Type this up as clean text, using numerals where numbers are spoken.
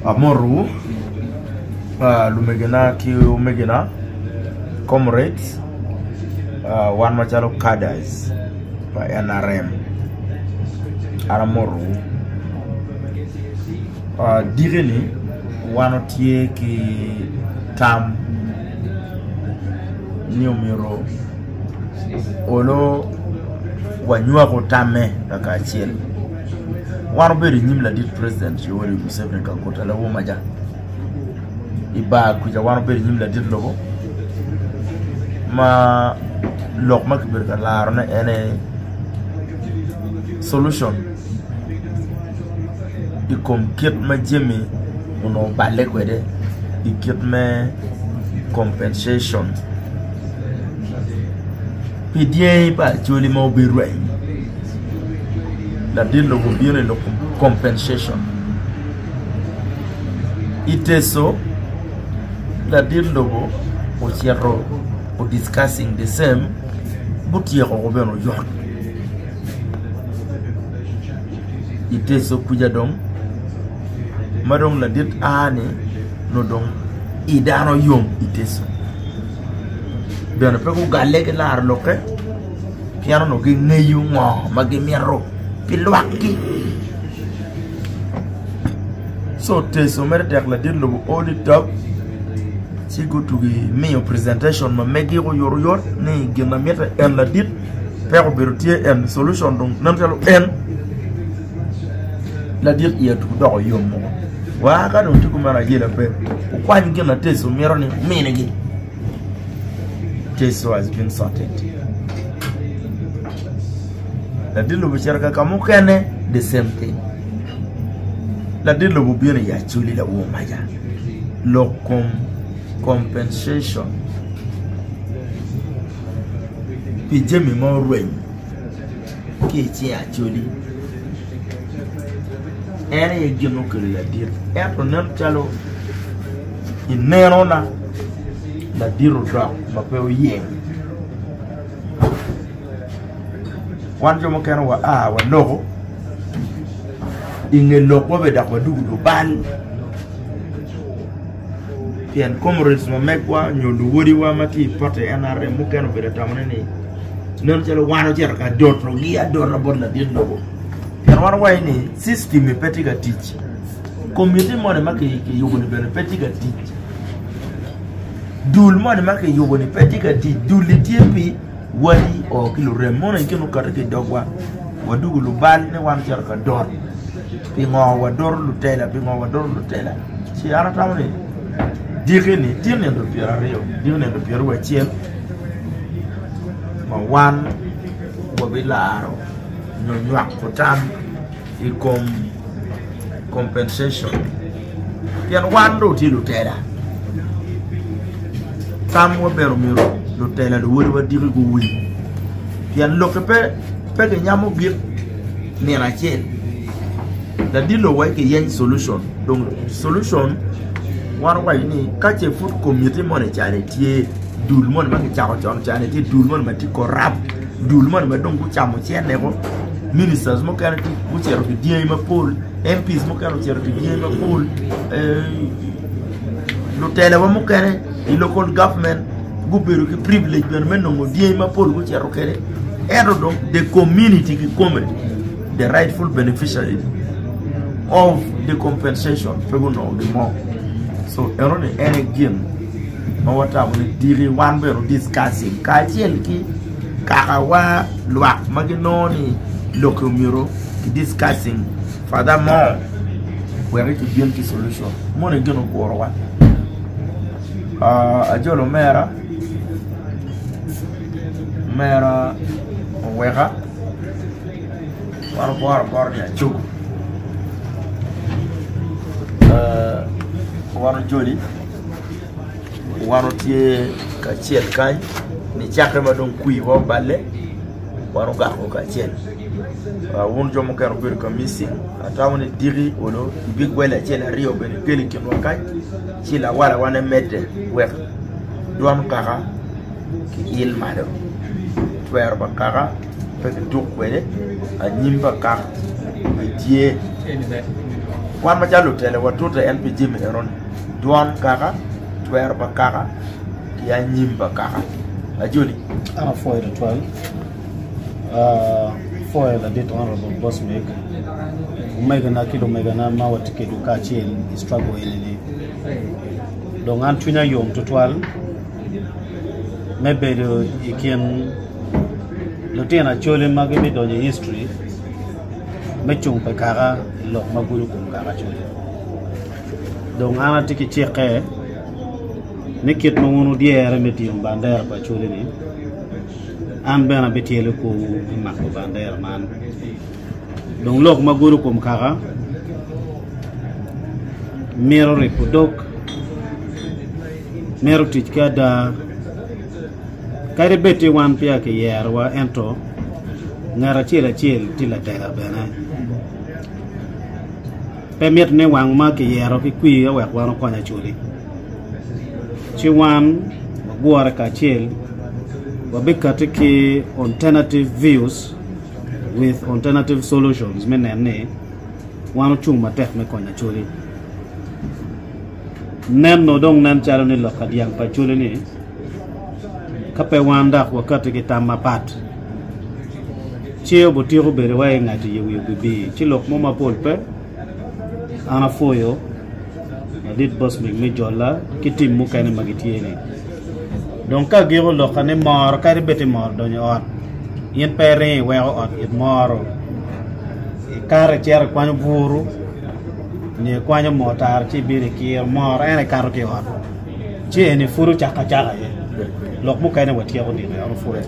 Amotowu lumegina ki omegina comrades wan macalo cadres pa NRM an amotowu diki-ni wan watye ki tam ni omyero olo wanywako tamme lakacel. Wan obedo i nyim ladit president Yoweri Museveni Kaguta lawor maca i bar kuca wan obedo i nyim ladit lobo ma lok ma kibedo ka larone en aye solution i kom kit ma jami onongo oballe kwede i kit me compensation pi dyangi pa Acholi ma obirweny. Ladit lobo obino i loko compensation i teco ladit lobo ocito o discussing the same gutyeko ko bene oyot i teco kuca dong ma dong ladit a ni nongo dong i dano yom i teco bene pe gugale ki laro lokke. Pien onongo gingeyo ngo ma gimito pi lwakgi. Co teco mere tek ladit lobo o litop ci gutugi miyo presentation ma megi oyotoyot ni gin ma mitte en ladit peko obedo tye en solution dong nen calo en ladit iye otugo doko yom mogo wa ka dong tye kumeno ayela pe wukwany gin ma teco mito ni wuminigi. Teco has been sorted. Ladit lobo ocito ka ka mukene the same thing. Ladit lobo obino i Acholi lawor maca lok kom compensation pi jami ma orweny ki i cing Acholi. En aye gin ma okelo ladit ento nen calo i nenona ladit odok ma pe oyeng. Wan jo mukene wa a waloko i nge lokwa bene dok wadwogo lubal pien comrades ma megwa nyo luwodiwa ma tye i pati NRM mukene obedo ka tamone ni nen calo wan ocito ka dotogi adota bot ladit lobo pien wan wawaco ni system-mi pe tye ka tic komiti moni ma kiyubo-ni bene pe tye ka tic dul moni ma kiyubo-ni pe tye ka tic dul-li tye pi wadi o ki lurem mono i kin okati ki i dogwa wadwogo lubal ni wan ocito ka dot pingo wadoto lutela pingo wadoto lutela ci an atamo ni diki-ni tye nino pyeraryo diki nino pyeraryo acel ma wan wabilaro nyo nywako tam i kom compensation pien wan dong watye lutela tamwa bene myero lutela luwotwa diki guwiny pien lokke pe kinyamo gik nino acel ladit lobo waci kiyeny solution dong solution wan owaco ni ka ce pud komiti moni cani tye dul moni ma kicako con cani tye dul moni ma tye corrupt dul moni ma dong gucamo cente-ko ministers mukene gucito ki dyangi mapol MPs mukene ocito ki dyangi mapol lutelawa mukene i local government gubedo ki privilege bene me nongo dyangi mapol gucito kwede ento dong the community kikome the rightful beneficiary of the compensation pe gunongo gin mo so enoni en aye gin ma watamo ni diki wan bene wa discussing kacel ki kakawa lwak ma ginongo ni lok-ki omyero ki discussing further more wek kibin ki solution moni gin ogurowa ajolo omera omera oweka wan oboro abora ni acogo wan ojoli Wan watye kacel kany nicakke ma dong kwiwa oballe wan ogako kacel wun jo mukene wubedo ka missing atamo ni diki olo ibigwelo acel aryo bene ikelo i kinwa kany ci lawalawane medde wek dwan kaka kiil malo twero pa kaka pe kituk kwede anyim pa kaka pe tye. Wan macalo lutela watute en pi jami enoni, dwon kaka, twero pa kaka, ki anyim pa kaka. Ajoli. An apwoyo tutwal, apwoyo ladit Honourable Bosmic, omegina ki lumegina ma watye kwedwu kacel i struggle eni-ni. Dong an cwinya yom tutwal me bedo i kin lutino Acholi ma gibidonyo i history me cung pi kaka i lok ma gudo kom kaka Acholi. Dong an atye ki cikke ni kit ma wun wudyere me tingo bandera pa Acholi-ni, an bene abityelo korwu me mako bandera man. Dong lok ma gudo kom kaka mito ribo dog, mito tic ki ada, kadi bed ti wan peya kiyerowa ento ngat acel acel tye latela bene. Pe mitte ni wang ma kiyero ki kwir wek wan okony Acholi. Ci wan wagure kacel wabikati ki alternative views with alternative solutions me neno ni wan ocung matek me konyo Acholi. Neno dong nen calo ni lok ka dyang pa Acholi ni ka pe wan dok wakati ki tam mapat ci obutiko bedo wa i ngat i wi obibir ci lok mo mapol pe. An apwoyo ladit Bosmic me jolla ki tim mukene ma gitye ni. Dong ka agiko lokka ni moro kadi bed ti moro donyo i ot, in pe iringo iweko ot it moro. Ikato icito ikwanyo buru nyo ikwanyo moo tara ci ibino ikiro moro en ikato ki i ot. Ci eni pud ocako acaka aye. Lok mukene watyeko nino i ot opwoyo.